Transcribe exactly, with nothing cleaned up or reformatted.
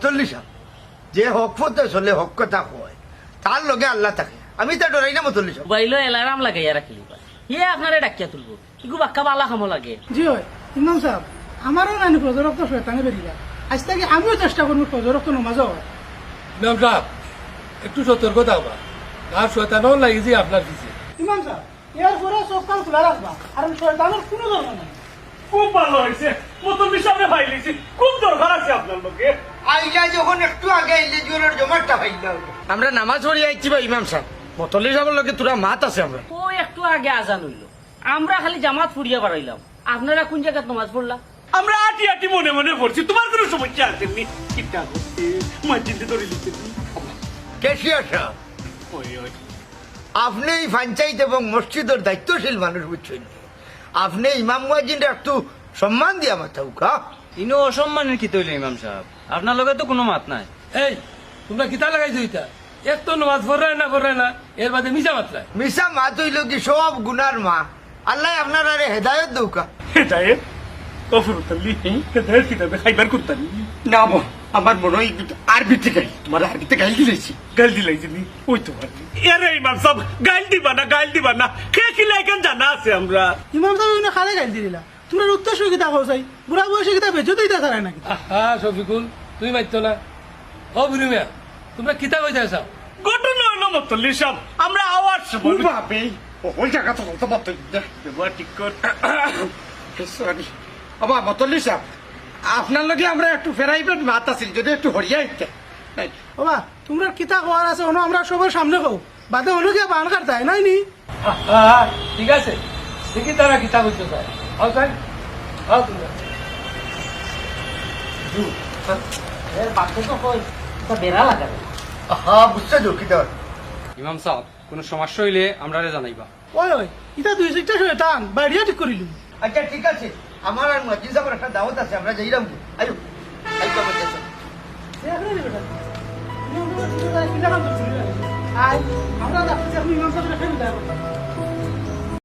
মতল্লি সাব, যে হক পথে চলে, হক কথা কয়, তার লগে আল্লাহ থাকে। আমি তা ডরাই না মতল্লি সাব। মোবাইলো অ্যালার্ম লাগাইয়া রাখলি বা। ইয়ে আপনারে ডাকিয়া তুলবো। ইগু বাক্কা বালা কামো লাগে। জি অয়, ইমাম সাব, আমারও নানি ফজর ওয়াক্ত শয়তানে বেরিবা। আইজ থাকি আমিও চেষ্টা করমু ফজর ওয়াক্ত নমাজ অওয়ার। ইমাম সাব, একটু সতর্ক থাকবা। আর শয়তানও লাগিছে আপনার পিছে। ইমাম সাব, এর পরে চোখ কান খোলা রাখবা, আর শয়তানের কোনো দরকার নাই। খুব ভালা অইছে, মতল্লি সাবরে পাইলিছি, খুব দরকার আছে আপনার লগে। আইলা যখন একটু আগে আইলে জোহরর জমাতটা পাইলা অইলো। আমরা নামাজ পড়িয়া আইছি বা ইমাম সাব, মতল্লি সাবর লগে থুড়া মাত আছে আমরার। ও একটু আগে আজান অইলো, আমরা খালি জামাত পড়িয়া বারাইলাম, আপনারা কুন জাগাত নামাজ পড়লা? আমরা আটি আটি মনে মনে পড়ছি, তুমার কোনো সমস্যা আছে নি? কিতা করতে মাঝে ধরে লিখতে ক্যাশিয়ার সাব, ওই, ওই। আপনে ই পঞ্চায়েত এবং মসজিদর দায়িত্বশীল মানুষ, বুঝছইন নি? আপনে ইমাম মুয়াজ্জিনরে একটু সম্মান দিয়া মাতউক্কা। ইনো অসম্মানের কিতা অইলো ইমাম সাব? আপনার লগে তো কোনো মাত নাই। এই, তুমরা কিতা লাগাইছো ইতা? এক তো নমাজ পড়রায় না, পড়রায় না, এর বাদে মিছা মাতরায়। মিছা মাত অইলো কি সব গুনার মা। আল্লায় আপনারারে হেদায়ত দেউক্কা। হেদায়েত? ও ফুরুতাল্লি, হেদায়েত কিতাবে খাইবার কুন্তা নি? না বা, আমার মনো অয় আরবিতে গাইল, তুমারে আরবিতে গাইল দিলাইছি। গাইল দিলাইছি নি? ওই তো পারে। এরে ইমাম সাব, গাইল দিবা না, গাইল দিবা না। কে কিলা ইখান জানা আছে আমরার? ইমাম সাব, ইনো কারে গাইল দিলা? তুমরার উদ্দেশ্য কিতা কও চাই? বুড়া বয়সে কিতা বেইজ্জত অইতা চাইরায় নাকি? আহা, শফিকুল, তুমি মাতিও না। ও বুড়ি মিয়া, তুমরা কিতা কইতায় চাও? ঘটনা অইলো মতল্লি সাব, আমরা আওয়ার সময় ও বাপে, ওই জাগাত তো বলতে পারতো না। ব্যবহার ঠিক কর। সরি। ওবা, মতল্লি সাব, আপনার লগে আমরা একটু প্রাইভেট মাত আছিল, যদি একটু হরিয়া আইতা। ওবা, তুমরার কিতা কওয়ার আছে, অনো আমরার সবর সামনে কও। বাদে অনো গিয়া বান কাটতায়, নায় নি? আ, আ, আ, ঠিক আছে। দেখি তারা কিতা কইতো চায়। আও চাই। আও তুমরা। জু, হ্যাঁ? এর বাক্য তো কই, ইটা বেড়া লাগাবে। আহা, বুঝছি চৌকিদার। ইমাম সাব, কোনো সমস্যা অইলে আমরারে জানাইবা। ওই, ওই, ইতা দুই চাইরটা শয়তান, বাড়িয়া ঠিক করিলু। আচ্ছা, ঠিক আছে। আমার আর মুয়াজ্জিন সাবর একটা দাওয়াত আছে, আমরা যাইরাম গি। আইও, আইও, আমার কাছে। দেখরে রে বেটা, তুমি আমরা দুটো জায়গায় কিলা কাম করছিস রে? আয়, আমরা ডাকতেছি, আপনি ইমাম সাবরে ফেরত দেন।